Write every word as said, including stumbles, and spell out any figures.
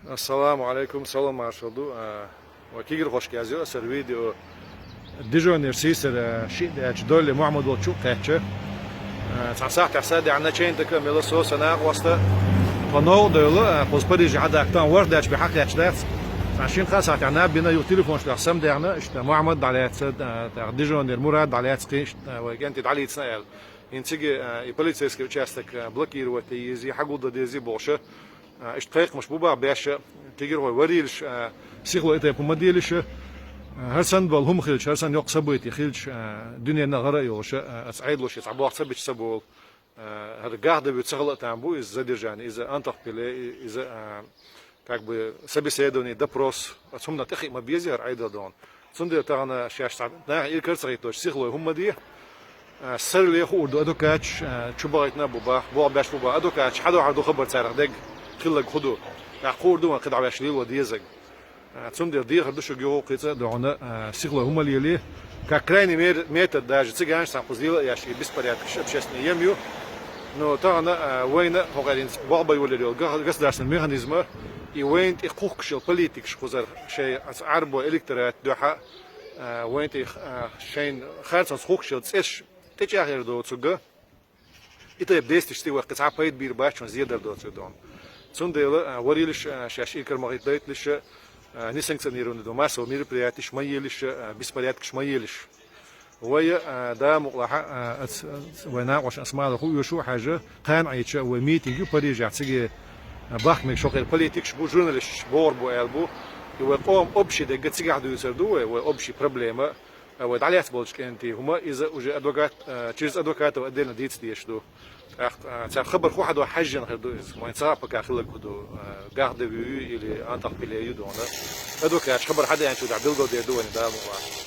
Ассаламу Ӏалайкум, салам маршал ду. А, ва кегирхошка язйо асар видео. Дижонера сийсара, а, шиъ даьча Долли Мухьаммад волчу кхаьчча. А, цхьа сахьтехь са даьхьна чейн така мела со, са накъоста. Тхо новкъа дойла, а, кхуза Париже хьадаккха тан ворх даьча бен хьакхаьчча дац. Цхьа шина-кхаа сахьтехь наб бина юха телефонаш дуьхьа сам даьхьна, иштта Мухьаммад дӀалаьцна, а, тӀаккха Дижонера Мурад дӀалаьцна кхин, иштта, а, вай кӀентий дӀалийцина аьлла. ХӀинцига, а, и полицейский участок, а, блокировать е езий, хьагулдан дезий бохуша. А, иштта кхайкхамаш бу бах беш, кегирхой варийлаш, а, сихло и тайпа ма делиша. А, хӀара санна болу хӀума хилча, хӀара санна йоккха событие хилча, а, дуьненна гӀара а йолуша, а, аса Ӏедало шен цхьа боху ца бича ца болу. А, хӀара гах дан вуьйцу ца хала а там бу иза задержание, иза антохпиле, и-, иза, а, как бы собеседование, допрос. Аса хӀуманах тӀехиъ ма беза хӀара Ӏедал дона. Цундела тахана шаьш цхьа наха иракарца хӀитточу сихлой хӀумма де. А, сарале хуур ду адвокаташ, а, чу бахийтина а бу бах, боху беш бу бах. Адвокаташ хьадохьар ду хабар царах дег, хиллаг хӀу ду. ТӀаккха хуур ду вайн кхидӀа ваьш лело дезаг. А, цундела дехар ду шуьга юха кхин цӀа а дохьуна, а, сихлой хӀумма лелий. Как крайний мер-, метод даже цигахь санна кхуза лела а еш и беспорядкаш общественный ем ю. Но тахана, а, вайна хӀокхаьринца болх бан йолаелла йолу га-, государственный механизма и вайна тӀе кхухкуш йолу политикаш кхузара шайн аса Ӏарбой электорат дуьхьа, а, вайн тӀе, а, шайн харцонца хӀуттуш йолу цӀераш тӀечӀагӀъяр доцург, и тайпа десташ тӀе ваккха цхьа пайда бийр бац, шуна зедар доцург дона. Цундела, а, варийлаш, а, шаьш иракарца ма хӀиттойталаш, а, несанкционированный ду массовый мероприятиеш ма елаш, а, беспорядкаш ма елаш. Вай, а, да мукъалахь, а, ац-, ац-, вай накъош ас мала хӀу оьшу хьажа, кхана Ӏийча вай митинг ю Парижехь циге, а, бахка мегаш хӀокхеран политикаш бу, журналисташ богӀур бу аьлла бу. И вай къоман общий дегга цигахь дуьйцур ду вай, вай общий проблема. А вай дӀалаьцна болчу кӀентий хӀума, иза уже адвокат, а, через адвокатов отдельно дийца дезаш ду. ТӀаккха, а, цара хабар хӀу хьадо хьаьжжина хир ду иза. Вайн ца хаьа пока хилларг хӀу ду, а, гах дан вуьй или антохпиле ю дона. Адвокаташ хабар хьадаьллачул тӀаьхьа билгалдер ду вайна да мукъалахь.